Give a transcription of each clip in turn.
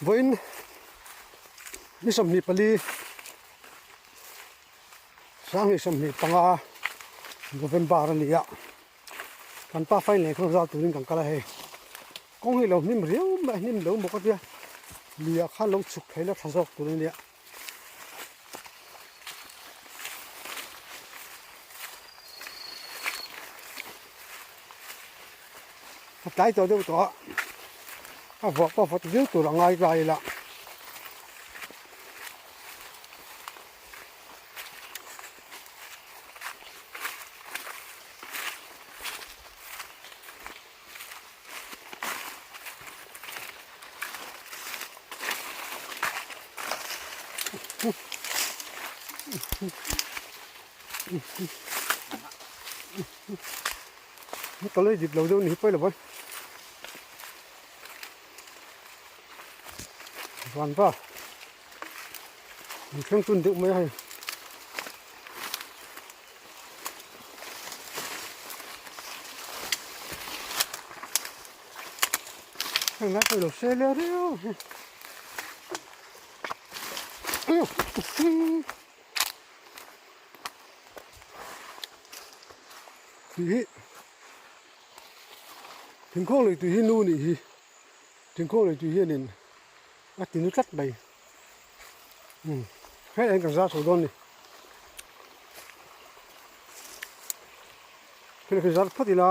Vawiin ni 24 2025 November a ni a, kan pa fain leh khan zal turin kan kal a hei. Kawng hi lo hnim riau mai a, hnim lo maw ka tia, lui ah khan lo chhuk thei la tha zawk tur a nia. A tlai tawh deuh tawh a, a vuah pawh vawt viau tur a ngai ta ila. Ka lei dip lo deuh ni hi pawi lo vai. Van va. Min thleng tun deuh mai a hei. Heng lai pawh i lo hre leh riau hi. Tui hi thingkawng lei tui hi nu nih hi thingkawng lei tui hianin a ti nu tlat mai umm hei ang kan zar chho dawn a ni hei kan zar phawt ila.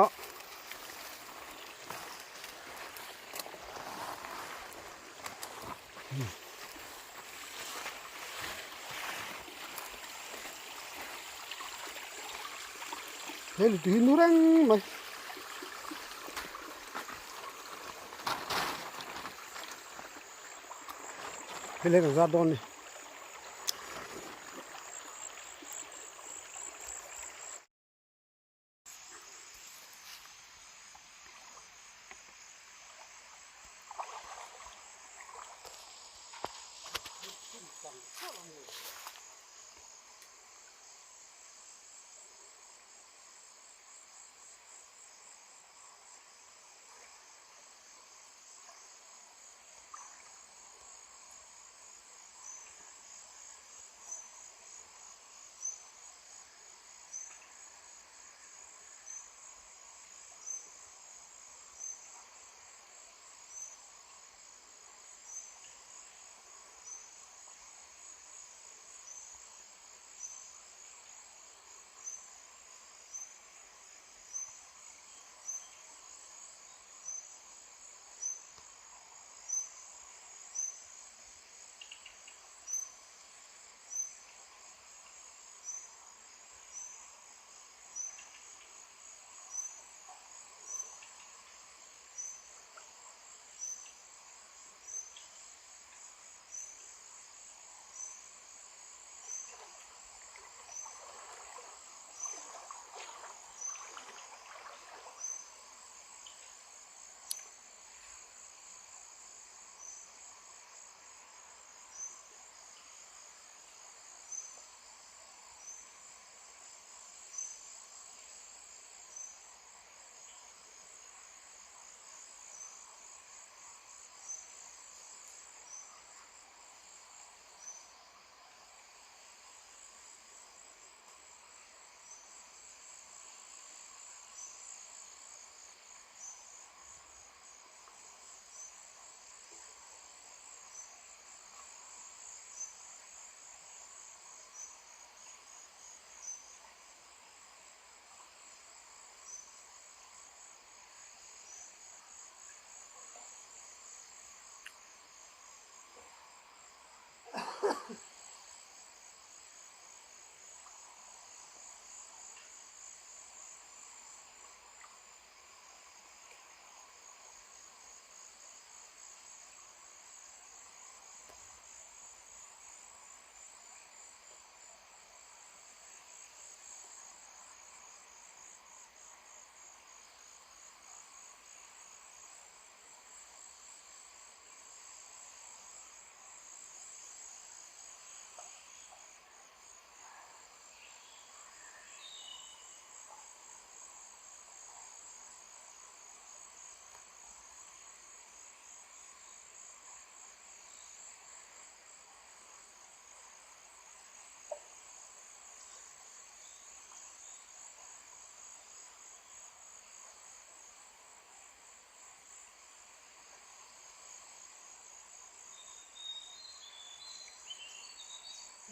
He lui tui hi nu reng mai. Hei leng an zar dawn a ni.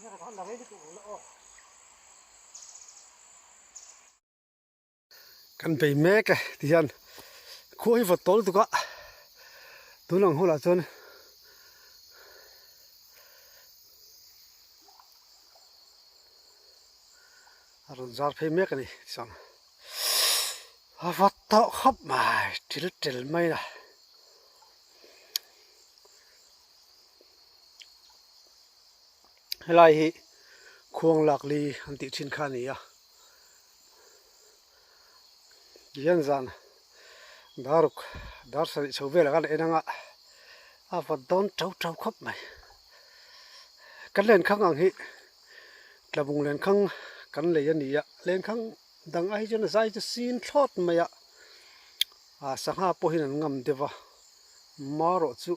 Kan bei mek e ti hian khua hi vawt tawl tuk a tun ang hunah chuan a rawn zar phei mek a ni tichuan a vawt tawh khawp mai til tel mai a. Helai hi khuang lak li an tih thin kha a ni a tihian zan daruk dar sarih chho velah khan en anga a vawt dawn teuh teuh khawp mai kan lenkhang ang hi tlabung lenkhang kan lei a ni a lenkhang dang ai chuan a zai chu sin thlawt mai a ah sangha pawh hian an ngam deuh a marawh chu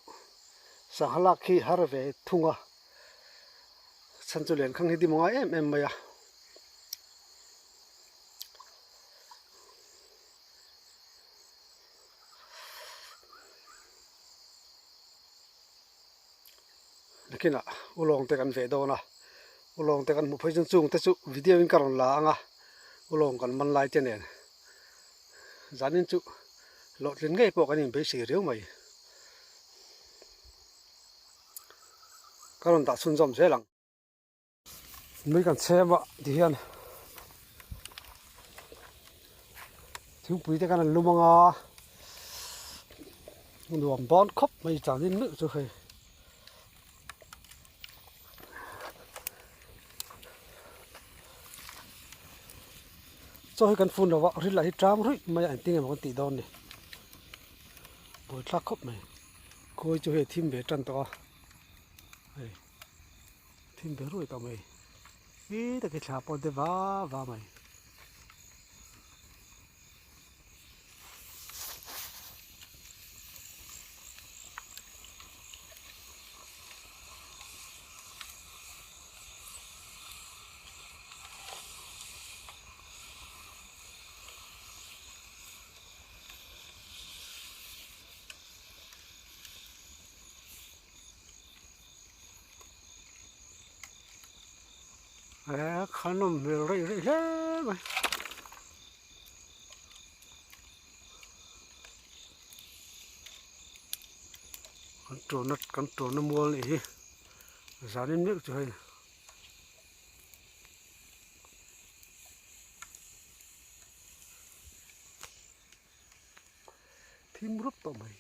sangha lak hi har ve thung a chhan chu lenkhang hi dim a ngai em em mai a. Nakinah ulawng te kan veh dawn a ulawng te kan hmuh phei chuan chung te chu video in ka rawn la ang a ulawng kan man lai te nen zanin chu hlawhtlin ngei pawh kan inbeisei riau mai ka rawn dah chhunzawm zel ang. Nui kan chhem a ti hian thingpui te khan an lum anga nuam dawn khawp mai chanin meuh chu hei. Chaw hi kan fun lo a ril lah hi tang ruih mai a engtin nge maw kan tih dawn ni buaithlak khawp mai khawi chu hei thim ve tan tawh a hei. Thim ve ruai tawh mai hi tak hi thla pawh de va va mai. He kha nawm hmel rei rei hle mai. Kan tawna kan tawna mual nih hi zanin meuh chu hei. Thim rup tawh mai.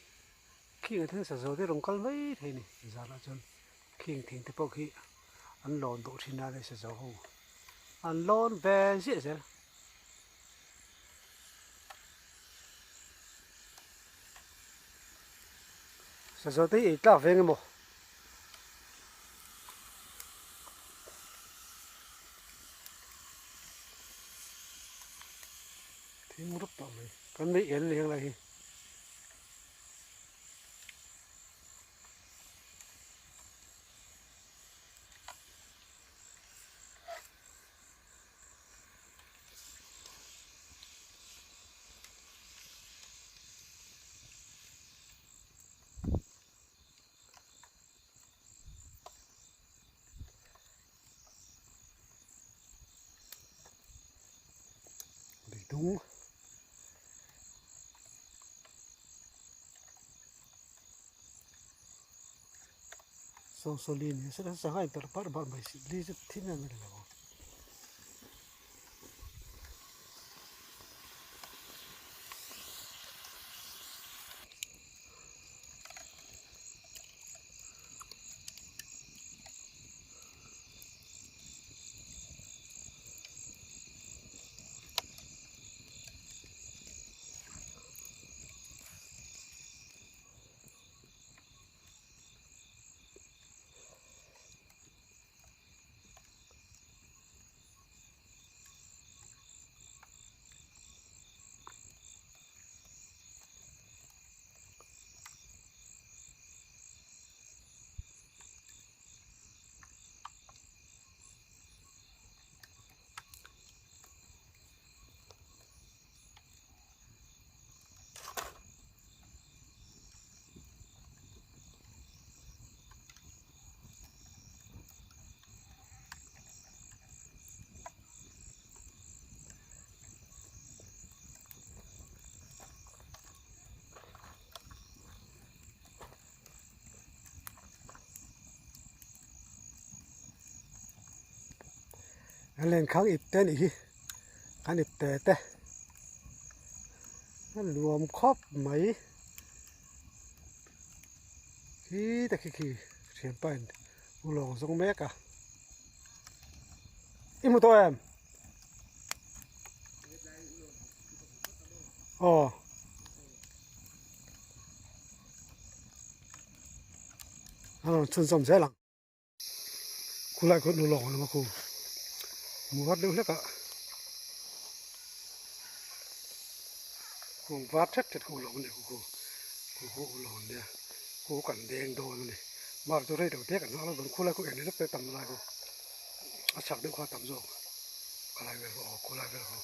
Khing ah hian sazaw te rawn kal mai thei a ni zanah chuan khing thing te pawh khi an lawn duh thin a sazaw ho an lawn ve ziah zel. Sazaw te hi ei tlak ve nge maw? Thim rup tawh mai kan mei el ni heng lai hi. Dung. Sawsawli ni se sangha in perh barh barh mai si li chu thim em em lo. Kan lenkhang ip te anih hi kan ip te te a nuam khawp mai khi te khi khi thianpa in u lawng zawng mek a i hmu tawh em aw. A rawn chhunzawm zel ang. Khulai khaw hnu lawng a awm a khu hmu vat deuh hlek a kung var thet thet kha ulawng a ni khu khu khu khu ulawng a nia khu kan deng dawn a ni mar chu rei lo te kan nghak lawk dawn khulai khu eng leh lawk te tam lai khu a chhak deuh kha a tam zawk khulai vel khu aw khulai vel khu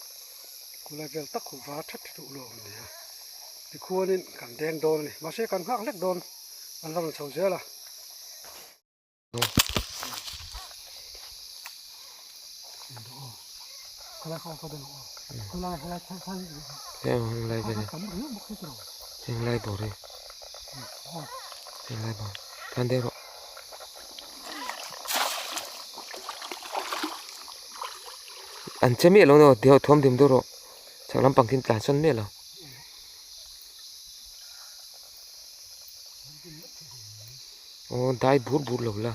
khulai vel tak khu var thet thet ulawng a ni a tikhuanin kan deng dawn a ni mahse kan nghak hlek dawn an la rawn chho zel a. Heng lai vel heng lai bawr hi heng lai bawr tan deuh rawh an che miah lo maw thawm dim deuh rawh chhak lampang khi an tlan sawn miah lo. Aw dai bur bur lo la.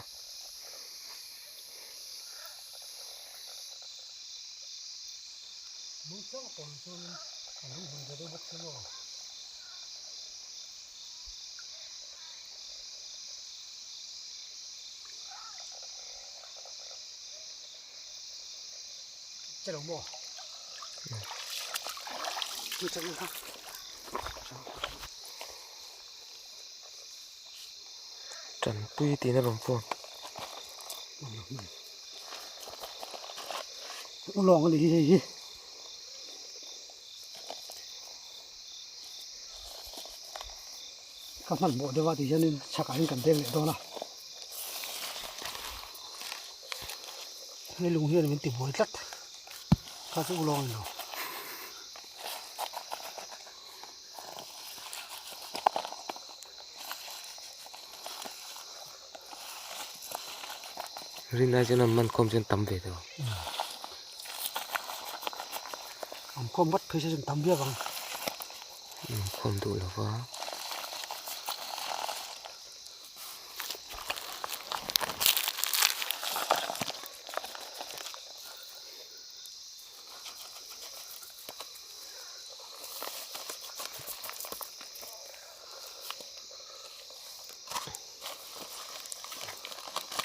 Tanpui tiin a rawn phone. U lawng a ni hi hei hi. Ka hmanhmawh deuh a ti hianin chhakah hian kan deng leh dawn a. He lung hian min ti buai tlat. Kha chu u lawng a ni lo. Rin ai chuan an man khawm chuan tam ve tawh. An khawm vat phei se chuan tam viau ang. An khawm duh lo va.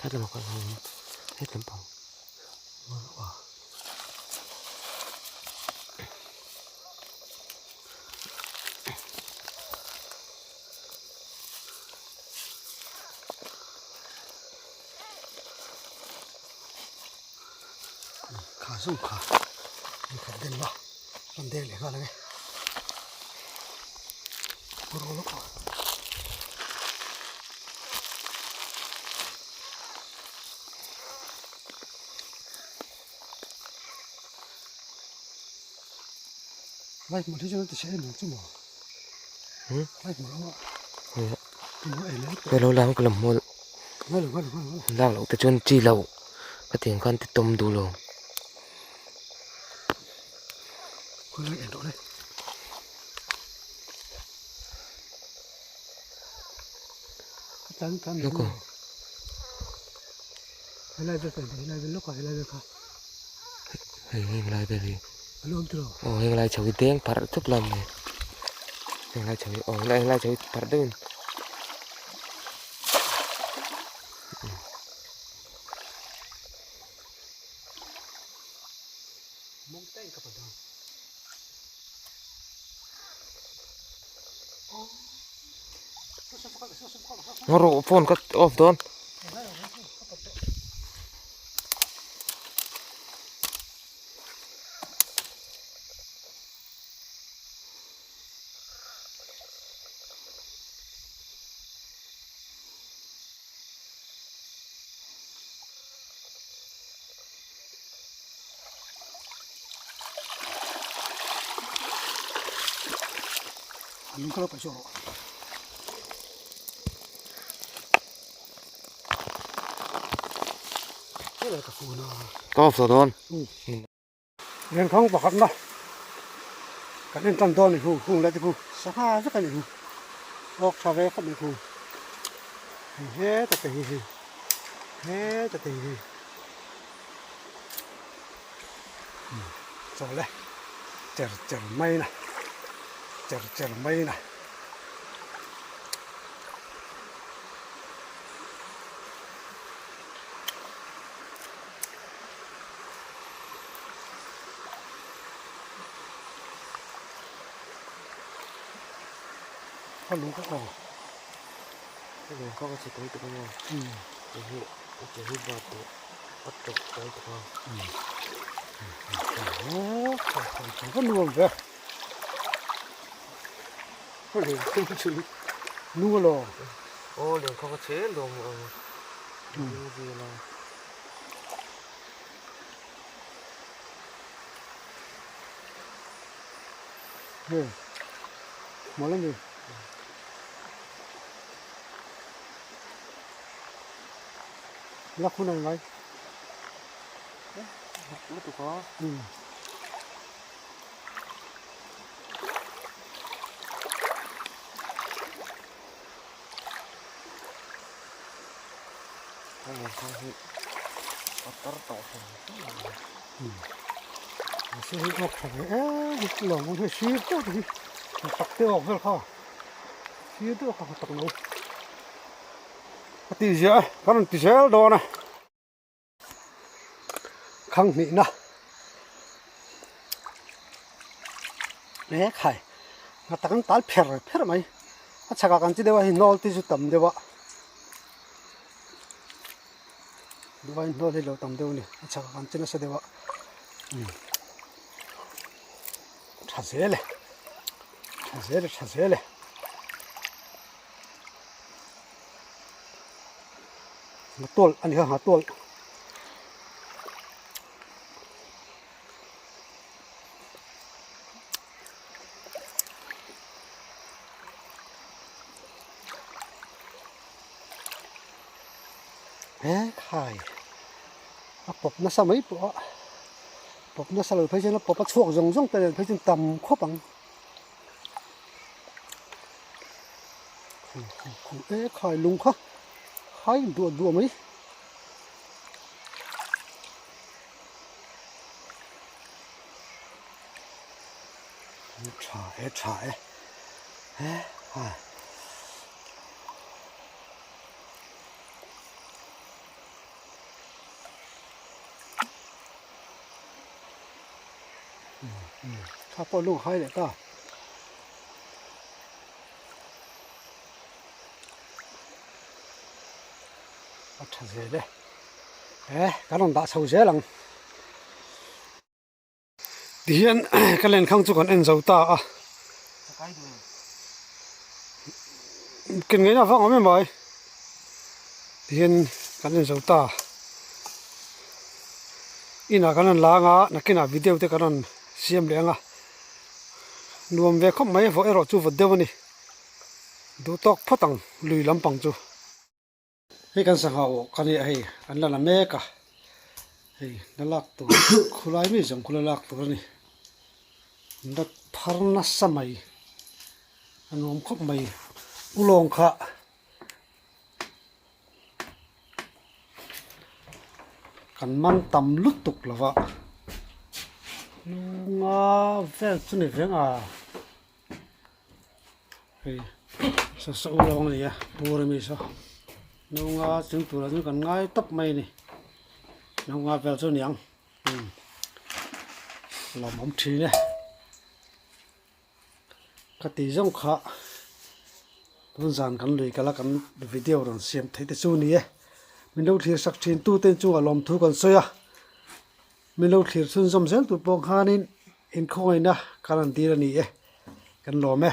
Hết là một con hết lắm bông. Kha zawng kha an khat den va an deng leh nghal ang e rawh lawk a lai hmuh hi chuan a ti chhe em ang chu maw lai hmuh lo a lo lang ka la hmual lak loh te chuan chi loh ka tih ang khan ti tawm duh lo. Hei heng lai vel hi aw heng lai chho hi deng pharh thup lam a ni heng lai chho hi aw heng lai chho hi pharh deuhin. Rawh phone ka off dawn. Ka off tawh dawn. Lenkhang pakhatna kan en tan dawn a ni hu hung leh te khu sangha vek a ni hu awk tha ve khawp mai khu hei heta te hi hei heta te hi hei chaw le cher cher mai na cher cher mai na. Ka lung ka aw. Ka lung ka ka chhe tawi tuk a maw. Hei hi a ke hi bat tawh a tawp tawi tuk a. Ka nuam ve. Ka lung ka chu. Nung a lo. Aw lung ka ka chhe lawm ang. Lung vel a. Hei mawlh a ni. Lak hun a ni mai. Lutuk a. Mahse hei awk tha ve em hi lo hei sir deuh te hi tak te awk vel kha sir deuh kha tak lo a tih ziah e kan rawn ti zel dawn a khang hnihna mek hai nga tak an tal pher pher mai a chhakah kan chi deuh a hei hnawl te chu tam deuh a duhaiin hnawl hi lo tam deuh a ni a chhakah kan chi nasa deuh a umm tha zel e tha zel e tha zel e. Ngatual a ni kha ngatual. He khai a pawp nasa mai pawh a pawp nasa lo phei chuan a pawp a chhuak zawng zawng te nen phei chuan tam khawp ang. E khai lung kha khai duah duah mai. Tha e tha e he ha. Tha pawh lung hai leh ta. A tha zel e. E kan rawn dah chho zel ang. Tihian ka lenkhang chu kan en zo ta a. Ken ngaihna vang awm em mai. Tihian kan en zo ta. Inah kan rawn lang a, nakinah video te kan rawn siam leh ang a. Nuam ve khawp mai vawh erawh chu vawt deuh a ni. Duh tawk phawt ang lui lampang chu. Hei kan sangha awh ka nia hei an la la mek a, hei la lak tur khulai mi zawng khu la lak tur a ni. An la phar nasa mai, a nuam khawp mai. Ulawng kha. Kan man tam lutuk lo va, lunga vel chu ni veng a, hei saw saw lawng a ni a bur ami saw lunga chung turah chuan kan ngai tawp mai a ni lunga vel chu a ni ang umm lawmawm thin e. Ka tih zawng kha tun zan kan lui kal a kan video rawn siam theih te chu a ni e. Min lo thlir sak thin tu te chungah lawmthu kan sawi a, min lo thlir chhunzawm zel tur pawh khanin inkhawngaihna kan rawn dil a ni e, kan lawm e.